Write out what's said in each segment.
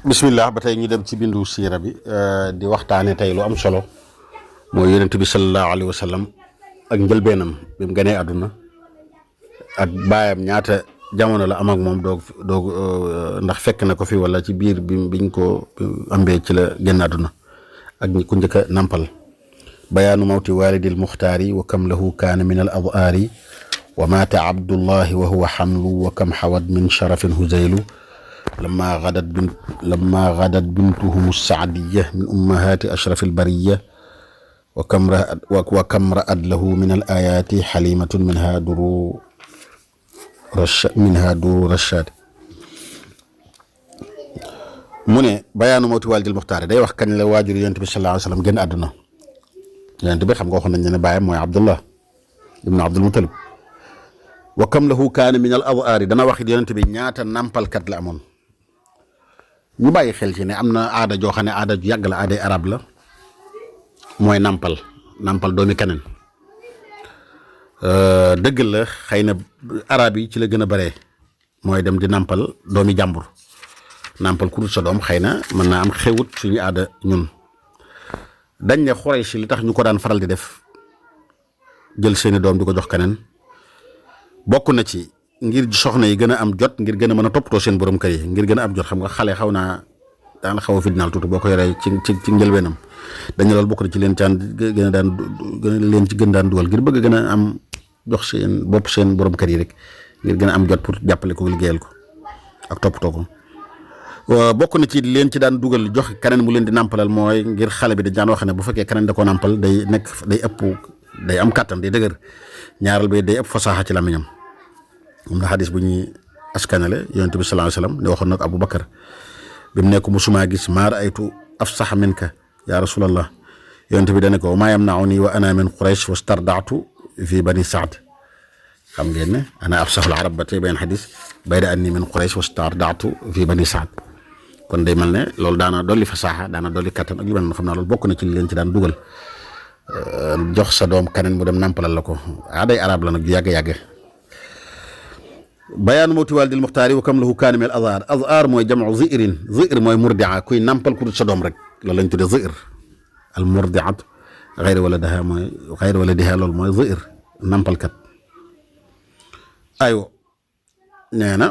bismillah ba tey ñu dem ci bindu siira bi di waxtaane tey lu am solo mooy yonent bi sallallahu alayhi wa sallam ak njëlbeenam bi mu gënee àdduna ak baayam ñaata jamono la am ak moom doog ndax fekk na ko fi wala ci biir biñ ko ambee ci la génn àdduna ak ñi ku njëkk a nampal bayaanu mawti walidil muxtaari wa kam lahu kaana min al adhaari wa maata abdullahi wa huwa xamlu wa kam xawat min sharafin huzaylu لما غدت بنتهم السعدية من أمهات أشرف البرية وكم رأت له من الآيات حليمة منها دور رشاد mu ne bayaanu mawti waalidil muxtaar day wax kañ la waajur yonent bi sallallahu alayhi wa sallam génn àdduna yonent bi xam nga waxoon nañ ne baayam mooy Abdullah ibnu Abdul Mutalib wa kam lahu kaana min al adhaari dana wax yonent bi ñaata nampalkat la amoon ñu bàyyi xel ci ne am na aada joo xam ne aada ju yàgg la aaday arab la mooy nampal doomi keneen dëgg la xëy na arab yi ci la gën a bare mooy dem di nampal doomi jàmbur nampal ku dul sa doom xëy na mën naa am xewut suñu aada ñun dañ ne Xuraysh li tax ñu ko daan faral di def jël seeni doom di ko jox keneen bokk na ci ngir soxna yi gën a am jot ngir gën a mën a toppatoo seen borom kër yi ngir gën a am jot xam nga xale xaw naa daan xaw a fitnaal tuuti boo ko yoree ci njëlbeenam dañu loolu bokk na ci leen gën daan dugal ngir bëgg gën a am jox seen bopp seen borom kër yi rek ngir gën a am jot pour jàppale ko liggéeyal ko ak toppatoo ko bokk na ci leen ci daan dugal jox keneen mu leen di nàmpalal mooy ngir xale bi dañ daan wax ne bu fekkee keneen da koo nàmpal day am kàttan day dëgër ñaaral bi day ëpp fasaaxa ci làmmiñam am na xadis bu ñuy askanale yonent bi sallallahu alayhi wasallam ne waxoon nag Abu Bakar bi mu nekk musuma gis maa raaytu afsaxa minka ya rasulallah yonent bi dane ko maa yamnauni wa ana min Quraysh wastardaatu fi bani Saad xam ngeen ne ana afsaxul arab ba tey benn xadis bayda anni min Quraysh wastardaatu fi bani Saad kon day mel ne loolu daana dolli fasaaxa daana dolli kattan ak li mel noonu xam naa loolu bokk na ci li leen ci daan dugal jox sa doom keneen mu dem nàmpalal la ko day arab la nag ju yàgg-yàgg bayaanu mawti waalidil muxtaari wa kam lahu kaana min al adhaar mooy jamu zi'rin zi'r mooy murdia kuy nàmpal ku dul sa doom rek loolu lañ tuddee zi'r al murdiat xayri waladiha loolu mooy zi'r nàmpalkat aywa nee na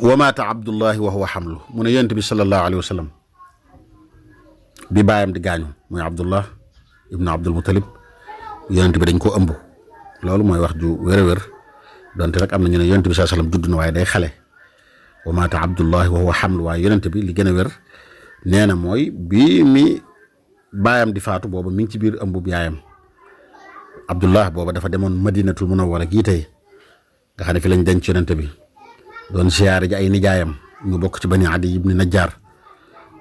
wa maata abdullahi wa huwa xamlu mu ne yonent bi sallallahu alayhi wa sallam bi baayam di gaañu mooy abdullah ibnu Abdul Mutalib yonent bi dañ koo ëmb loolu mooy wax ju wér-wér donte rek am na ñu ne yonent bi saa sallam judd na waaye day xale wa maata abdullahi wa huwa xamlu waaye yonent bi li gën a wér nee na mooy bii mi baayam di faatu booba mi ngi ci biir ëmbub yaayam abdullah booba dafa demoon madinatul munawwara gii tey nga xam ne fi lañ denc yonent bi doon siyaare ji ay nijaayam ñu bokk ci bani Adi ibni Najjar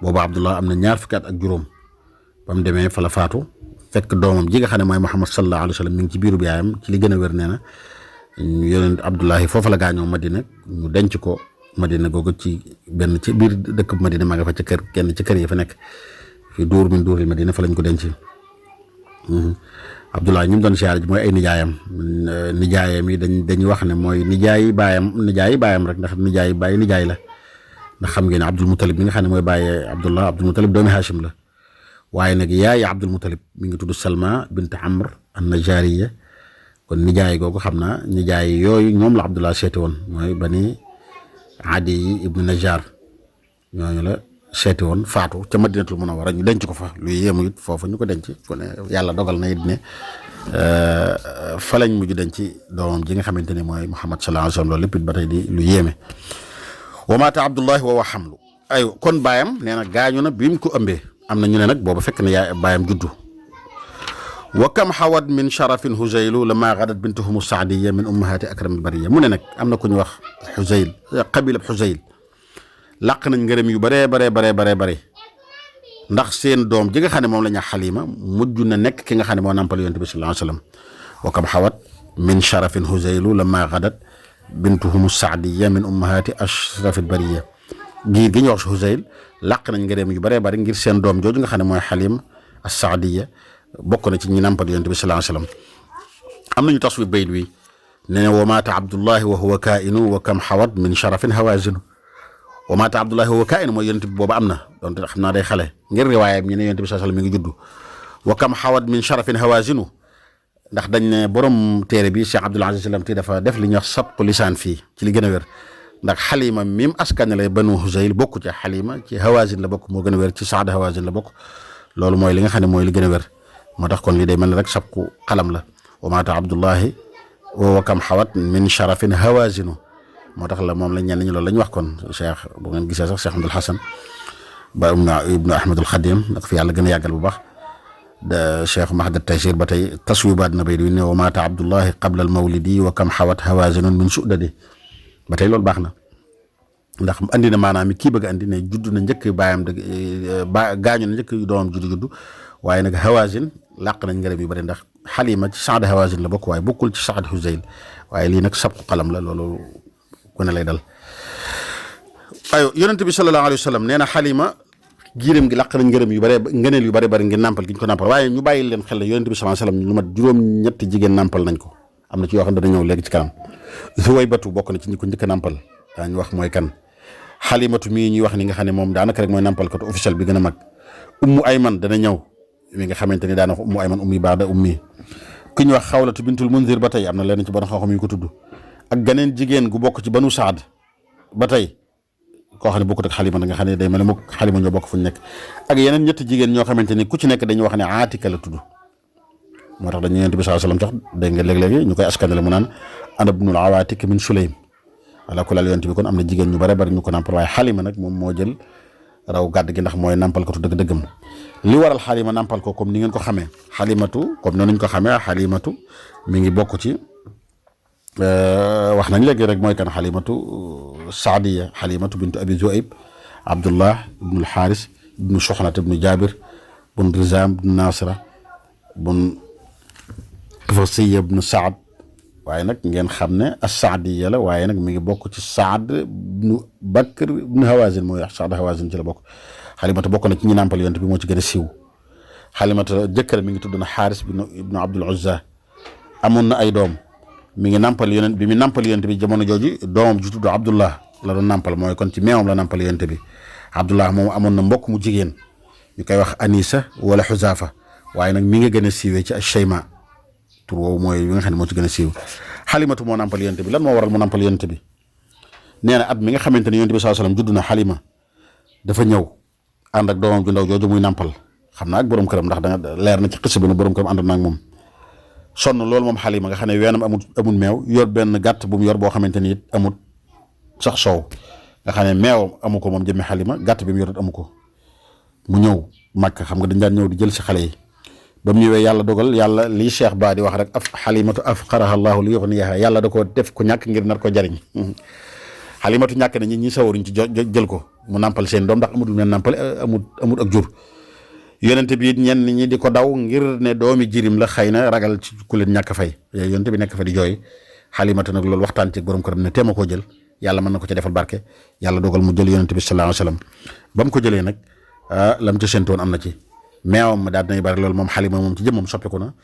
booba abdullah am na ñaar fukki at ak juróom ba mu demee fa la faatu fekk doomam ji nga xam ne mooy Muhammad sallallahu alayhi wa sallam mi ngi ci biirub yaayam ci li gën a wér nee na yonent Abdullahi foofa la gaañoo Madina ñu denc ko Madina googu ci biir dëkk bu Madina maa nga fa ca kër kenn ci kër yi fa nekk fi duur min duuril Madina fa lañ ko denc Abdullahi ñu mu doon siyaare ji mooy ay nijaayam yi dañuy wax ne mooy nijaayi baayam rek ndax nijaay la ndax xam ngeen ne Abdul Mutalib mi nga xam ne mooy bàyyee Abdul Mutalib doomi Hashim la waaye nag yaay Abdul Mutalib mi ngi tudd Salma bint Amr an-Najariya kon nijaay googu xam naa nijaay yooyu ñoom la Abdullah seeti woon mooy bani Adi ibnu Najjar ñooñu la seeti woon faatu ca Madinatul Munawwara ñu denc ko fa lu yéemu it foofu ñu ko denc kon yàlla dogal na it ne fa lañ mujj denc doomam ji nga xamante ne mooy Muhammad sallallahu alayhi wa sallam loolu lépp it ba tey di lu yéeme wa maata Abdullahi wa huwa hamlu ay kon baayam nee na gaañu na bi mu ko ëmbee am na ñu ne nag booba fekk na yaay baayam juddu wa kam xawat min sharafin Huzaylu lama gadat bintuhum saadiya min ummahati akramil bariya mu ne nag am na ku ñu wax Huzayl qabilab Huzayl làq nañ ngërëm yu bare ndax seen doom ji nga xam ne moom la ñu Xalima mujj na nekk ki nga xam ne moo nampal yonent bi sallallahu alayhi wa sallam wa kam xawat min sharafin Huzaylu lama gadat bintuhum saadiya min ummahati ashrafil bariya giir gi ñu wax Huzayl làq nañ ngërëm yu bare ngir seen doom jooju nga xam ne mooy Xalima as-Saadiya bokk na ci ñi nampal yonent bi sallallahu alayhi wa sallam am nañu taswi bayt wi ne wa maata Abdullahi wa huwa kaa'inu wa kam xawat min sharafin hawaazinu wa maata Abdullahi huwa kaa'in mooy yonent bi booba am na donte xam naa day xale ngir riwaayam ñu ne yonent bi sallallahu alayhi wasallam mi ngi juddu wa kam xawat min sharafin hawazinu ndax dañ ne borom téere bi Cheikh Abdul Aziz Lamti dafa def li ñuy wax sabqu lisaan fii ci li gën a wér ndax xalima mim askanale banu Huzayl bokk ci xalima ci hawazin la bokk moo gën a wér ci saad hawazin la bokk loolu mooy li nga xam ne mooy li gën a wér moo tax kon lii day mel ne rek sabqu xalam la wa maata Abdullahi wa kam xawat min sharafin hawazinu moo tax la moom la ñenn ñi loolu la ñu wax kon Cheikh bu ngeen gisee sax Cheikh Abdul Hasan ba ibnu Ahmadul Xadim nag fi yàlla gën a yàggal bu baax da Cheikh Mahdat Taysir ba tey taswibaat na bay du ne wa maata Abdullahi qabla al mawlidi wa kam xawat hawazinun min sudadi ba tey loolu baax na ndax andi na maanaam mi kii bëgg andi ne judd na njëkk baayam gaañu na njëkk doomam juddu waaye nag hawazin làq nañ ngërëm yu bëri ndax xalima ci saad hawazin la bokk waaye bokkul ci saad Huzayl waaye lii nag sabqu qalam la loolu ku ne lay dal. ayo yonent bi sallallahu alayhi wa sallam nee na xalima giiram gi làq nañ ngërëm yu bëri ngëneel yu bëri ngir nàmpal gi ñu ko nàmpal waaye ñu bàyyi leen xel la yonent bi sallallahu alayhi wa sallam lu mat juróom-ñetti jigéen nàmpal nañ ko am na ci yoo xam ne dana ñëw léegi ci kanam Suwaybatu bokk na ci ñi ko njëkk a nàmpal daañu wax mooy kan xalimatu mii ñuy wax ni nga xam ne moom daanaka rek mooy nàmpal ko officiel bi gën a mag ummu ayman dana ñëw mi nga xamante ni daana ummu ayman ummi baada ummi ku ñu wax xawlatu bintul munzir ba tey am na leen ci bon xam-xam yu ko tudd ak ganeen jigéen gu bokk ci banu saad ba tey koo xam ne bokkut ak xalima nga xam ne day mel ne moom xalima ñoo bokk fu ñu nekk ak yeneen ñetti jigéen ñoo xamante ni ku ci nekk dañuy wax ne aatika la tudd moo tax dañu yonent bi sallallahu alayhi wasallam sax dégg nga léeg-léegi ñu koy askanale mu naan ana ibnul awaatik min sulaym ala kulal yonent bi kon am na jigéen ñu bare bari ñu ko nàmpal waaye xalima nag moom moo jël raw gàdd gi ndax mooy nàmpal ko tu dëgg-dëggam li waral xalima nàmpal ko comme ni ngeen ko xamee xalimatu comme noonu ñu ko xamee xalimatu mi ngi bokk ci wax nañ léegi rek mooy kan xalimatu saadiya xalimatu bintu abi zuayb abdullah ibnul xaaris ibnu soxnat ibnu jabir bun rizam ibnu nasra bun fasiya ibnu saad waaye nag ngeen xam ne as-saadiya la waaye nag mi ngi bokk ci saad ibnu bakr ibnu hawazin mooy saad hawazin ci la bokk xalimatu bokk na ci ñi nàmpal yonent bi moo ci gën a siiw xalimatu jëkkër mi ngi tudd na xaaris ibnu abdul uzza amoon na ay doom mi ngi nàmpal yonent bi mi nàmpal yonent bi jamono jooju doomam ju tudd abdullah la doon nàmpal mooy kon ci meewam la nàmpal yonent bi abdullah moom amoon na mbokk mu jigéen ñu koy wax anisa wala xuzaafa waaye nag mi nga gën a siiwee ci ashayma tur woowu mooy bi nga xam ne moo ci gën a siiw xalimatu moo nàmpal yonent bi lan moo waral mu nàmpal yonent bi nee na at mi nga xamante ne yonent bi sallallahu alayhi wasallam judd na xalima dafa ñëw ànd ak doomam ju ndaw jooju muy nàmpal xam naa ak borom këram ndax danga leer na ci xis bi ne borom këram ànd na ak moom sonn loolu moom xalima nga xam ne weenam amul meew yor benn gàtt bu mu yor boo xamante ni it amul sax soow nga xam ne meewam amu ko moom jëmmi xalima gàtt bi mu yor amu ko mu ñëw màkk xam nga dañ daan ñëw di jël si xale yi ba mu ñëwee yàlla dogal yàlla lii Cheikh Ba di wax rek xalimatu afqaraha Allahu li yughniyaha yàlla da ko def ko ñàkk ngir nar ko jariñ xalimatu ñàkk na ñi sawaruñ ci jël ko mu nàmpal seen doom ndax amul men nàmpal amul ak jur yonente bi ñenn ñi di ko daw ngir ne doomi jirim la xëy na ragal ci ku leen ñàkk fay yonente bi nekk fa di jooy xalimatu nag loolu waxtaan ci borom këram ne téema koo jël yàlla mën na ko ca defal barke yàlla dogal mu jël yonente bi sallallahu alayhi wasallam ba mu ko jëlee nag lam ca séentoon am na ci meewam ma daal dinañ bari loolu moom xalima moom ci jëmmam soppiku na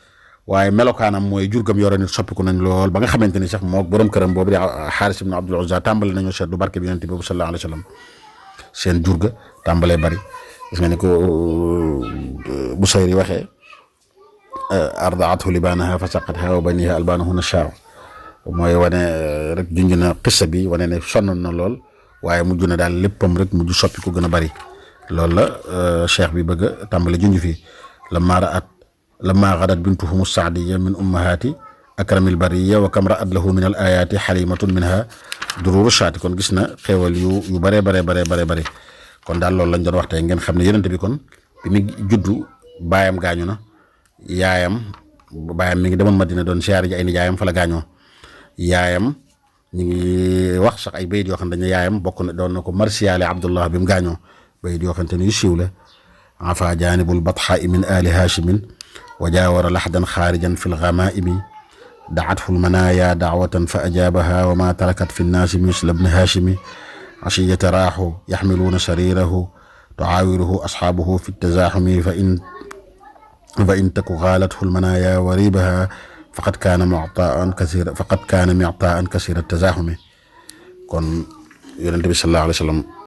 waaye melokaanam mooy jur gam yore nit soppiku nañ lool ba nga xamante ni sax moo borom këram boobu di xaaris ibn abdul uzza tàmbale nañoo seet du barke bi yonente bi boobu sallallahu alayhi wasallam seen jur ga tàmbalee bari gis nga ni ko Busayri waxee ardaathu libaanaha fa saqatha wa baniha albaanahu nashaa mooy wane rek junj na xissa bi wane ne sonnoon na lool waaye mujj na daal léppam rek mujj soppi ko gën a bari loolu la cheikh bi bëgg a tàmbale junj fii lamma gadat bintuhum saadiya min ummahaati akramil bariya wa kam ra'at lahu min al ayaati xalimatun minha dururu shaati kon gis na xéewal yu bare kon daal loolu lañ doon wax tey ngeen xam ne yonent bi kon bi mu juddu baayam gaañu na baayam mi ngi demoon Madina doon siyaare ji ay nijaayam fa la gaañoo yaayam ñu ngi wax sax ay bayit yoo xam ne dañu yaayam bokk na doon na ko marsiyaale Abdullah bi mu gaañoo bayit yoo xam te ne yu siiw la afa janibul batha min ali hashimin wa jaawara lahdan xaarijan fi lgamaimi daathu lmanaya daawatan fa ajaabaha wa ma tarakat fi nnaasi misla bni hashimi عشية راح يحملون سريره تعاوره أصحابه في التزاحم فإن تك غالته المنايا وريبها فقد كان معطاء كثير التزاحم kon Yonent bi sallallahu alayhi wa sallam